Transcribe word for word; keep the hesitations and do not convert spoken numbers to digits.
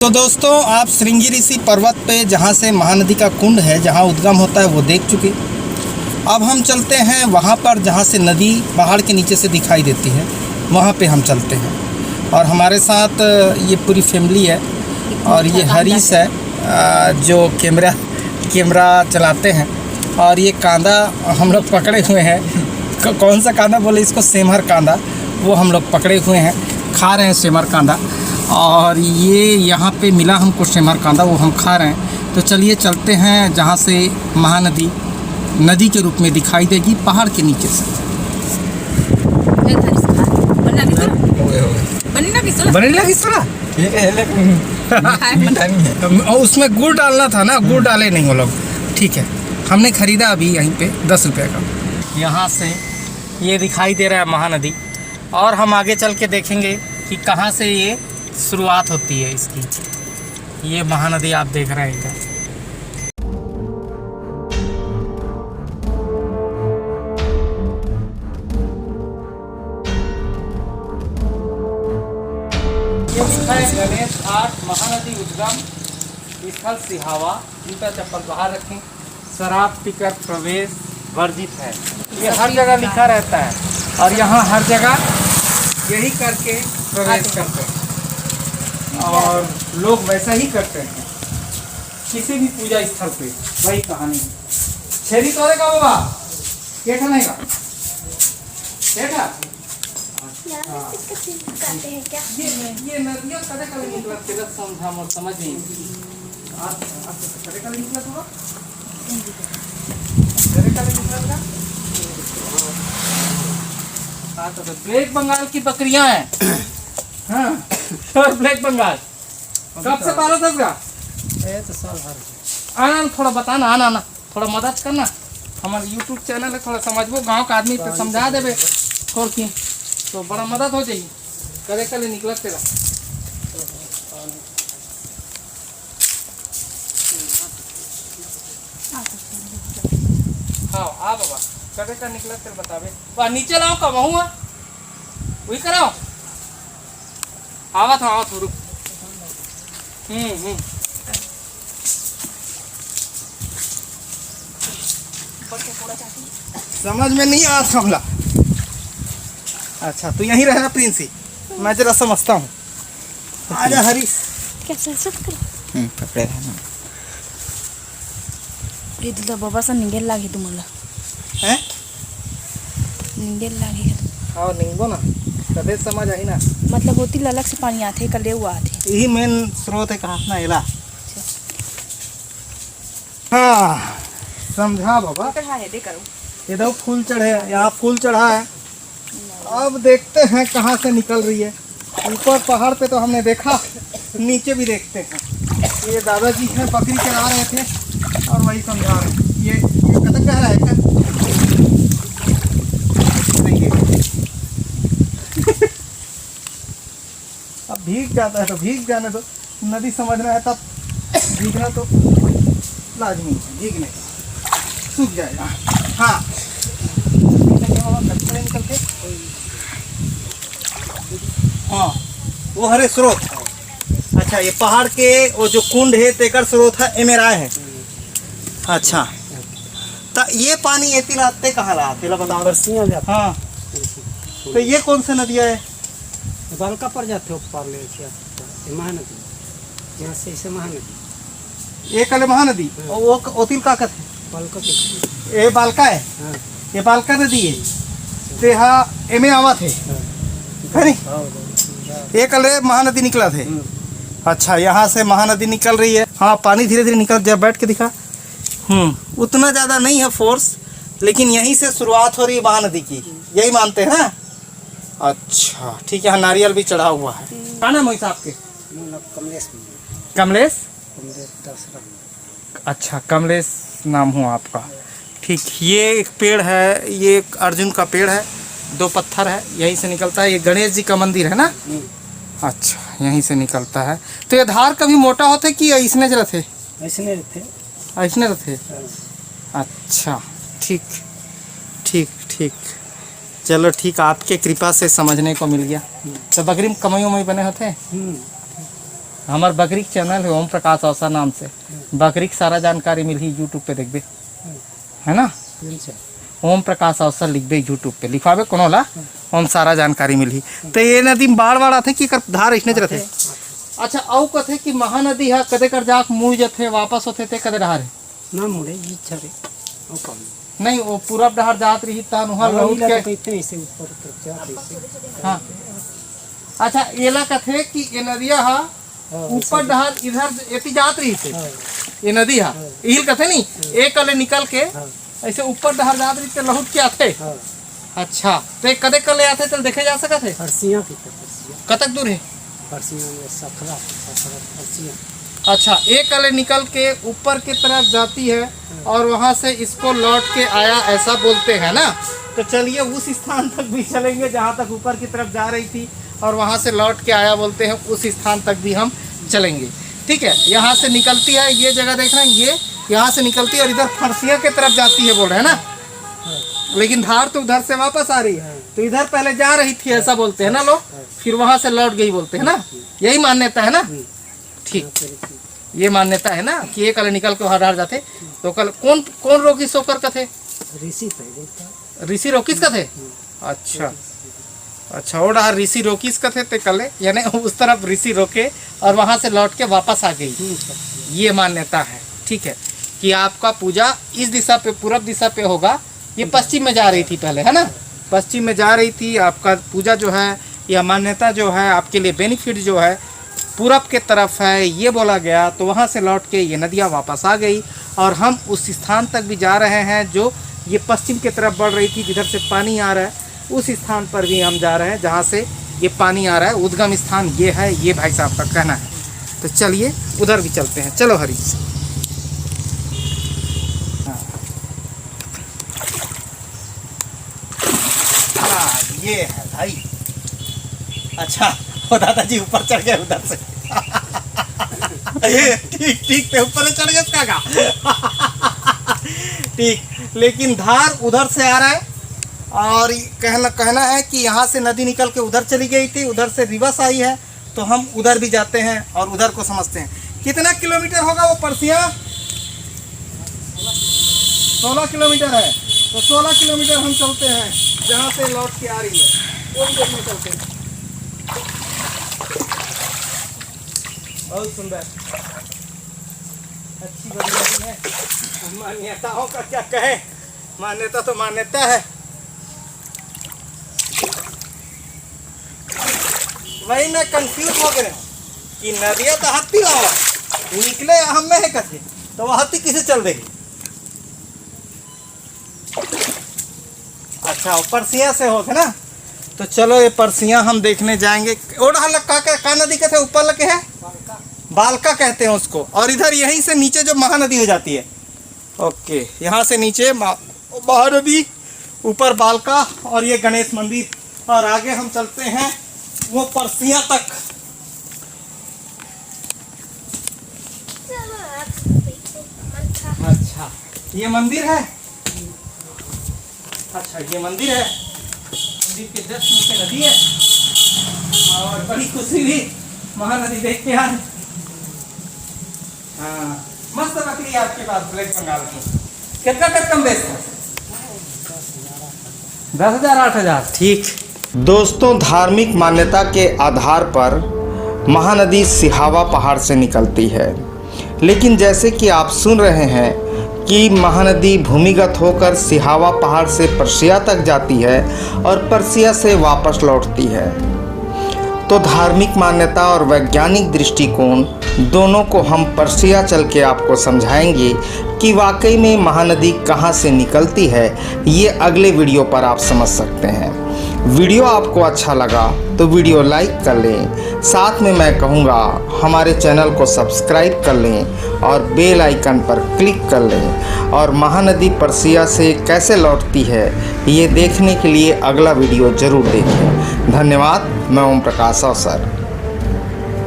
तो दोस्तों, आप श्रृंगी ऋषि पर्वत पे, जहाँ से महानदी का कुंड है, जहाँ उद्गम होता है, वो देख चुके। अब हम चलते हैं वहाँ पर, जहाँ से नदी पहाड़ के नीचे से दिखाई देती है, वहाँ पे हम चलते हैं। और हमारे साथ ये पूरी फैमिली है और ये हरीश है, आ, जो कैमरा कैमरा चलाते हैं। और ये कांदा हम लोग पकड़े हुए हैं। क- कौन सा कांदा बोले इसको, सेमर कांदा, वो हम लोग पकड़े हुए हैं, खा रहे हैं सेमर कांदा। और ये यहाँ पे मिला हमको सेमर कांदा, वो हम खा रहे हैं। तो चलिए चलते हैं जहाँ से महानदी नदी के रूप में दिखाई देगी पहाड़ के नीचे से। ए, धरिस खा। बनना किस तरह? बनना किस तरह? बनना किस तरह? ठीक है, लेकिन मीठा नहीं है। और उसमें गुड़ डालना था ना, गुड़ डाले नहीं वो लोग। ठीक है, हमने खरीदा अभी यहीं पे दस रुपये का। यहाँ से ये दिखाई दे रहा है महानदी, और हम आगे चल के देखेंगे कि कहाँ से ये शुरुआत होती है इसकी। ये महानदी आप देख रहे हैं इधर। ये लिखा है गणेश घाट महानदी उद्गम स्थल सिहावा, जूता चप्पल बाहर रखें, शराब पीकर प्रवेश वर्जित है। ये हर जगह लिखा रहता है और यहाँ हर जगह यही करके प्रवेश करते हैं और लोग वैसा ही करते हैं किसी भी पूजा स्थल पे। वही कहानी है। छेरी तोरे का बाबा, के ठन हे का? के ठन? यहाँ से सिक्का चेंज करते हैं क्या? ये, ये नदिया कदे कदे निकलत के रस समझा मोर समझ नहीं। आप, आप कदे कदे निकलत होगा? कदे कदे निकलत का? हाँ, तो ब्लैक बंगाल की बकरियां हैं। हाँ, प्योर ब्लैक बंगाल। कब से पालत हस गा? ए तो साल भर। आना, थोड़ा बताना, आना, आना। थोड़ा मदद करना, हमारे YouTube चैनल है, थोड़ा समझबो, गांव का आदमी पे समझा देबे, छोड़ के। तो बड़ा मदद हो जाई। करे करे निकलत तेरा। हाँ, आ बाबा, करे करे निकलत तेरा बताबे। वाह, नीचे लाओ, कमाऊँ, वही कराओ। आवत हूँ, आवत हूँ, रुक। हम्म, हम्म। समझ में नहीं आता हमला। अच्छा, तू यहीं रहना प्रिंसी, मैं जरा समझता हूँ। आजा हरीश। कैसे सब कर? हम्म, पकड़े रहना। ये तो बाबा सा निगेल लागे तुमला। हैं? निंगे ल लागे। हाँ, निंगबो ना, तभे समझ आही ना। मतलब, ओती ल अलग से पानी आथे, कले हुआ आथे। यही मेन स्रोत है, कहा ना एला। अच्छा। हाँ, समझा बाबा। चढ़ा है, दे करो। ये देखो, फूल चढ़े, यहाँ फूल चढ़ा है। अब देखते हैं कहाँ से निकल रही है। ऊपर पहाड़ पे तो हमने देखा, नीचे भी देखते हैं। ये दादाजी हैं, बकरी चरा रहे थे और वही समझा रहे हैं। ये, ये कतक गहरा है क्या? नहीं, ये अब भीग जाता है तो भीग जाने दो, नदी समझना है तब भीगना तो लाजमी है, भीगने का सूख जाएगा। हाँ, निकल के हाँ, वो हरे स्रोत। अच्छा, ये पहाड़ के वो जो कुंड है, तेकर स्रोत है, एमे राय है। अच्छा, त ये पानी एती लाते कहाँ ला? तेला बताओ। बरसिया जाता। हाँ, तो ये कौन सा नदिया है? बालका पर जाते हो, पार ले, ये महानदी, यहाँ से ऐसे महानदी। ये कले महानदी, हाँ। और वो क-, ओतिल का कथे? बालका के। ये बालका है? हाँ। ये बालका नदी है? तेहा एमे आवत है? हाँ। है नी? हाँ, हाँ। ये कले महानदी निकलत है? हम्म। अच्छा, यहाँ से महानदी निकल रही है। हाँ, पानी धीरे-धीरे निकल, जब बैठ के दिखा। हम्म, उतना ज़्यादा नहीं है फोर्स, लेकिन यहीं से शुरुआत हो रही है महानदी की, यही मानते हैं ना? अच्छा, ठीक है, यहाँ नारियल भी चढ़ा हुआ है। हम्म। क्या नाम है साहब के? मेरा नाम कमलेश। कमलेश? कमलेश दासराम। अच्छा, कमलेश नाम हुआ आपका। ठीक, ये एक पेड़ है, ये एक अर्जुन का पेड़ है, दो पत्थर है, यहीं से निकलता है। ये गणेश जी का मंदिर है ना? हम्म। अच्छा, यहीं से निकलता है। तो ये धार कभी मोटा होते कि ऐसने ज रथे? ऐसने रथे। ऐसने रथे? हाँ। अच्छा, ठीक, ठीक, ठीक। चलो ठीक, आपके कृपा से समझने को मिल गया। हम्म। तो बकरी में कमाई उमाई बने होते? हम्म। हमर बकरी के चैनल हे ओम प्रकाश अवसर नाम से। बकरी के सारा जानकारी मिलही, YouTube पे देखबे, है ना? ओम प्रकाश अवसर लिखबे YouTube पे, लिखवाबे कोनो ला, ओम सारा जानकारी मिलही। तो ये नदी में बाढ़ वाढ़ आथे कि एकर धार अइसने रथे? अच्छा, अउ कथे कि महानदी ह कदे कर जाके मुड़ जथे, वापस होथे, ते कदे डहार हे? ना मुड़े, इच्छा रे। अउ कौन? नहीं, वो पूरब डहार जात रही, तहन उहाँ हाँ, लहुट इला के तो कहते हैं, ऐसे ऊपर तरफ जाते ऐसे। हाँ। अच्छा, एला कथे कि ये नदिया हा हाँ, ऊपर ऐसे। डहार इधर एती जात रही थे। हाँ। ये नदी हा, हाँ। इहिल कथे नहीं, हाँ। एक कले निकल के हाँ। ऐसे ऊपर डहार जात रही थे, लहुट के आथे। हाँ। अच्छा, तो ये कदे कले आथे, तो देखे जा सकत हे? हरसिया की तरफ, हरसिया। कतक दूर हे? बरसिया में सखरा, सखरा, बरसिया। अच्छा, एक कले निकल के ऊपर की तरफ जाती है और वहाँ से इसको लौट के आया, ऐसा बोलते हैं ना। तो चलिए, उस स्थान तक भी चलेंगे जहाँ तक ऊपर की तरफ जा रही थी और वहाँ से लौट के आया बोलते हैं, उस स्थान तक भी हम चलेंगे। ठीक है, यहाँ से निकलती है, ये जगह देख रहे हैं, ये यहाँ से निकलती है और इधर फरसिया की तरफ जाती है बोल रहे हैं ना, लेकिन धार तो उधर से वापस आ रही है। तो इधर पहले जा रही थी, ऐसा बोलते हैं ना लोग, फिर वहाँ से लौट गई बोलते हैं ना, यही मान्यता है ना? ठीक, ये मान्यता है ना कि एक कले निकल के वहाँ डहार जाते। तो कल कौन, कौन रोकिस ओकर कथे? ऋषि पहले था। ऋषि रोकिस कथे? अच्छा, अच्छा, वो डहार ऋषि रोकिस कथे, ते कले, यानी उस तरफ ऋषि रोके और वहाँ से लौट के वापस आ गई। हम्म, सर। ये मान्यता है, ठीक है, कि आपका पूजा इस दिशा पे, पूरब दिशा पे होगा। ये पश्चिम में जा रही थी पहले, है ना? पश्चिम में जा रही थी, आपका पूजा जो है या मान्यता जो है, आपके लिए बेनिफिट जो है, पूरब के तरफ है, ये बोला गया। तो वहाँ से लौट के ये नदियाँ वापस आ गई और हम उस स्थान तक भी जा रहे हैं जो ये पश्चिम की तरफ बढ़ रही थी, जिधर से पानी आ रहा है, उस स्थान पर भी हम जा रहे हैं जहाँ से ये पानी आ रहा है। उद्गम स्थान ये है, ये भाई साहब का कहना है। तो चलिए, उधर भी चलते हैं। चलो हरीश। हाँ। हाँ, ये है भाई। अच्छा, वो दादाजी ऊपर चढ़ गए उधर से। ठीक, ठीक, ते ऊपर चढ़ गए उसका का? ठीक, लेकिन धार उधर से आ रहा है और कहना, कहना है कि यहाँ से नदी निकल के उधर चली गई थी, उधर से रिवर्स आई है, तो हम उधर भी जाते हैं और उधर को समझते हैं। कितना किलोमीटर होगा वो परसिया? सोलह किलोमीटर है, तो सोलह किलोमीटर हम चलते हैं, जहाँ से लौट के आ रही है, वो भी देखने चलते हैं। बहुत सुंदर, अच्छी बनी है। मान्यताओं का क्या कहें, मान्यता तो मान्यता है। वही मैं कंफ्यूज हो गए हूँ कि नदिया तो हाथी लावा निकले हम में है कथे, तो वो हाथी किसे चल देगी? अच्छा, ऊपर सिया से होके ना, तो चलो ये परसिया हम देखने जाएंगे। और हल्ला का, का, का नदी कहते हैं ऊपर लगे है, बालका कहते हैं उसको। और इधर यहीं से नीचे जो महानदी हो जाती है। ओके, यहाँ से नीचे मा-, महानदी, ऊपर बालका और ये गणेश मंदिर। और आगे हम चलते हैं वो परसिया तक। चलो, आप देखो, मन था। अच्छा, ये मंदिर है। अच्छा, ये मंदिर है, मंदिर के जस्ट नीचे नदी है। और बड़ी खुशी हुई, महानदी देख के आज। हाँ, मस्त बकरी है आपके पास, ब्लैक बंगाल की। कितना तक कम बेचता? दस हजार, आठ हजार, ठीक। दोस्तों, धार्मिक मान्यता के आधार पर महानदी सिहावा पहाड़ से निकलती है, लेकिन जैसे कि आप सुन रहे हैं कि महानदी भूमिगत होकर सिहावा पहाड़ से पर्शिया तक जाती है और पर्शिया से वापस लौटती है। तो धार्मिक मान्यता और वैज्ञानिक दृष्टिकोण दोनों को हम पर्शिया चल के आपको समझाएंगे कि वाकई में महानदी कहाँ से निकलती है, ये अगले वीडियो पर आप समझ सकते हैं। वीडियो आपको अच्छा लगा तो वीडियो लाइक कर लें। साथ में मैं कहूँगा, हमारे चैनल को सब्सक्राइब कर लें और बेल आइकन पर क्लिक कर लें। और महानदी पर्सिया से कैसे लौटती है, ये देखने के लिए अगला वीडियो जरूर देखें। धन्यवाद। मैं ओम प्रकाश अवसर।